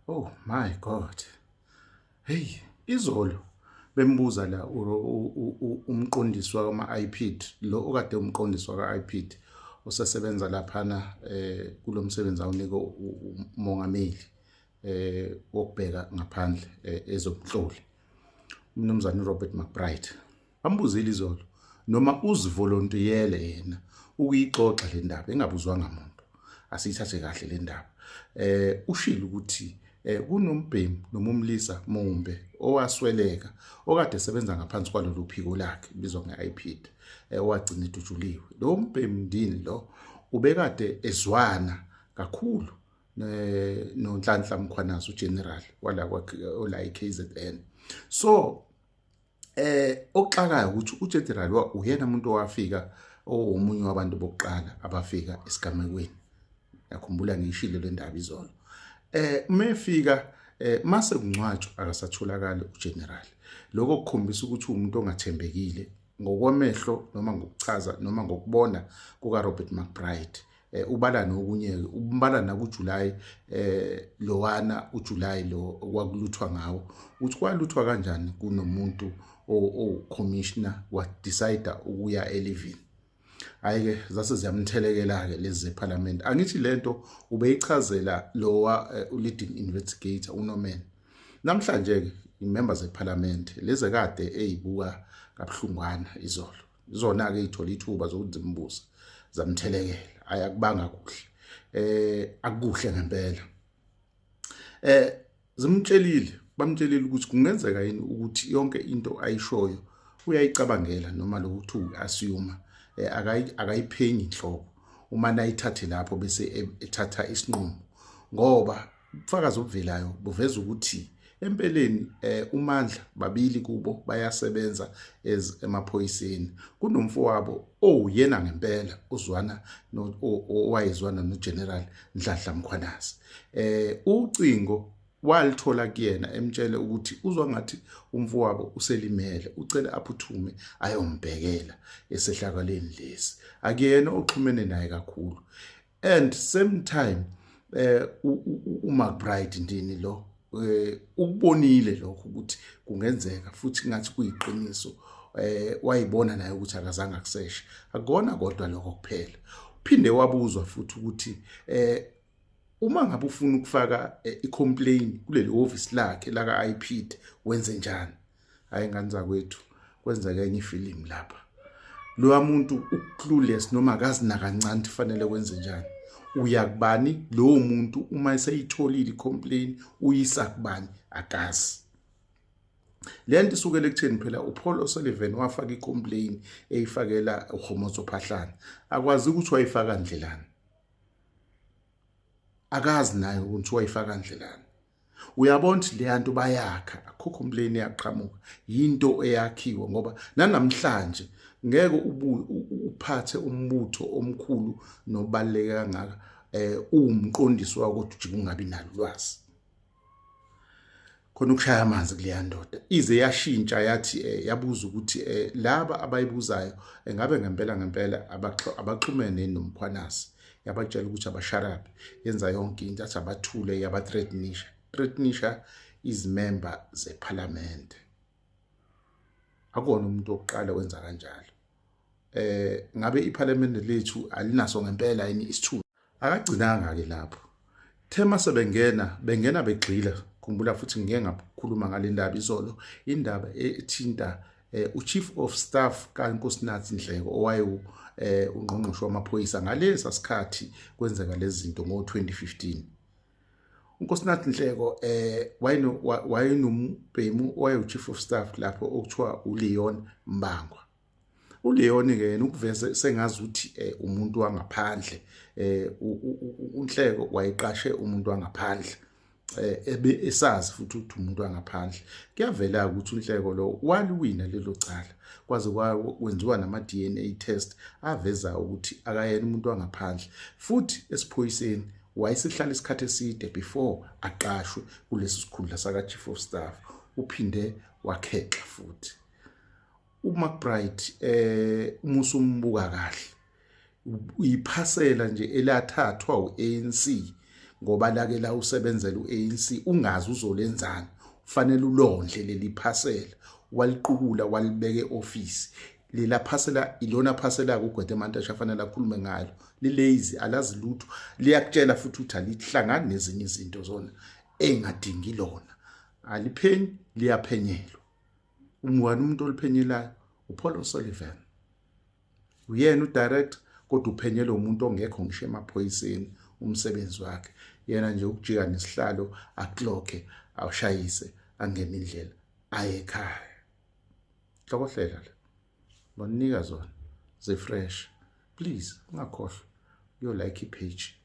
Oh my God. Hey, izolo bembuza la umqondisi wama IPID, lo okade umqondisi waka IPID osesebenza laphana kulomsebenzi awunika umongameli wokubheka ngaphandle ezobunhloli, umnumzane Robert McBride. Bambuzile izolo noma uzivolontiyele yena ukuyixoxa le ndaba engabuzwanga muntu. Asiyithathe kahle le ndaba. Ushilo ukuthi kunombhemu noma umlisa mumbe owasweleka okade esebenza ngaphansi kwalolu phiko lakhe bizwa nge-IPID, owagcina edutshuliwe. Lo mbhemu ndini lo ubekade ezwana kakhulu noNhlanhla Mkhwanazi, uGeneral wala ola eKZN. So okuxakayo ukuthi uGeneral uyena umuntu owafika, owomunye wabantu bokuqala abafika esigamekweni. Yakhumbula ngishilo le ndaba izolo. Mefika mase kungcwatshwa akasatholakali uGeneral. Lokho kukhombisa ukuthi umuntu ongathembekile ngokwamehlo noma ngokuchaza noma ngokubona kuka Robert McBride. Ubala nokunye, umbala nakuJuly, lowana uJuly lo okwakuluthwa ngawo, uthi kwaluthwa kanjani kunomuntu o-commissioner wa decide ukuya elivini. Hayi ke, zase ziyamthelekela ke lezi zeParliament. Angithi lento ubeyichazela lowa leading investigator uNorman. Namhlanje ke imembers zeParliament leze kade ezibuka kabuhlungwana izolo, izona ke ithola ithuba zokuthi zimbuze, zamthelekela. Hayi, akubanga kuhle, akukuhle ngempela. Zimtshelile, bamtshelile ukuthi kungenzeka yini ukuthi yonke into ayishoyo uyayicabangela noma lokuthu assume, akayiphenyi inhloko uma nayithathe lapho bese ethatha isinqumo, ngoba ubufakazi obuvelayo buveza ukuthi empeleni uMandla babili kubo bayasebenza as emaphoyiseni. Kunomfowabo owuyena ngempela uzwana owayezwana noGeneral Nhlanhla Mkhwanazi. Ucingo walithola kuyena emtshele ukuthi uzwa ngathi umfowabo uselimele, ucela aphuthume ayombhekela esehlakaleni lesi. Akuyena oxhumene naye kakhulu. And same time uMcBride ndini lo ukubonile lokho ukuthi kungenzeka futhi ngathi kuyiqiniso, wayibona naye ukuthi akazange akuseshe. Akona kodwa lokho kuphela, uphinde wabuzwa futhi ukuthi uma ngabe ufuna ukufaka i-complaint kuleli office lakhe la ka IPID wenze njani. Hayi ngani zakwethu, kwenzeka enye ifilimu lapha. Lo muntu uclueless noma akazi nakancane kufanele kwenze njani, uya kubani lowo muntu uma eseyitholile i-complaint, uyisa kubani, akazi. Le nto isukela ekutheni phela uPaul O'Sullivan wafaka i-complaint eyifakela uKgomotso Phahlane, akwazi ukuthi wayifaka ndlelani, akazi naye ukuthi wayifaka ndlelani. Uyabona ukuthi le yanto bayakha, akukho complaint eyaqhamuka, yinto eyakhiwe, ngoba nanamhlanje ngeke uphathe umbutho omkhulu nobaluleke kangaka, uwumqondisi wako kodwa ungabi nalo ulwazi. Khona ukushaya amanzi kuleya ndoda ize yashintsha yathi, yabuza ukuthi laba abayibuzayo engabe ngempela ngempela abaxhumene noMkhwanazi. Yabatshela ukuthi abasharabi, yenza yonke into, athi abathule, yabathreatenisha, threatenisha izimember zeParliament. Akona umuntu wokuqala wenza kanjalo. Ngabe iParliament lethu alinaso ngempela yini isithuba? Akagcinanga ke lapho, thema sebengena, bengena begxila. Khumbula futhi ngike ngakhuluma ngale ndaba izolo, indaba ethinta uChief of Staff kaNkosinathi Nhleko owaye ungqongqoshe wamaphoyisa ngalesa sikhathi kwenzeka lezi zinto ngo-2015. uNkosinathi Nhleko wayenombhemu owaye uChief of Staff lapho okuthiwa uLeon Mbangwa. uLeon ke yena ukuveze sengazi ukuthi umuntu wangaphandle, uNhleko wayeqashe umuntu wangaphandle, ebe esazi futhi ukuthi umuntu wangaphandle. Kuyavela ukuthi uNhleko lo waliwina lelo cala, kwaze kwenziwa nama DNA test aveza ukuthi akayena umuntu wangaphandle, futhi esiphoyiseni wayesehlala isikhathi eside before aqashwe kulesi sikhundla saka Chief of Staff. Uphinde wakhexa futhi uMcBride, uma usumbuka kahle uyiphasela nje elathathwa uANC. Ngoba lake la usebenzela uANC, ungazi uzolenzani, ufanele ulondle leli phasela. Waliqukula, walibeka eoffice lela phasela. Ilona phasela kuGwede Mantashe afanele akhulume ngalo. Lilazy, alazi lutho, liyakutshela futhi ukuthi alihlangani nezinye izinto zona engadingi lona. Aliphenyi, liyaphenyelwa. Umwani umuntu oliphenyelayo uPaul O'Sullivan, uyena udirector, kodwa uphenyelwe umuntu ongekho ngisho emaphoyiseni. Umsebenzi wakhe yena nje ukujika nesihlalo, aklokhe, awushayise, angene indlela aye ekhaya. Hlokohlela la banika zona zifresh. Please ungakhohlwa uyo like ipage.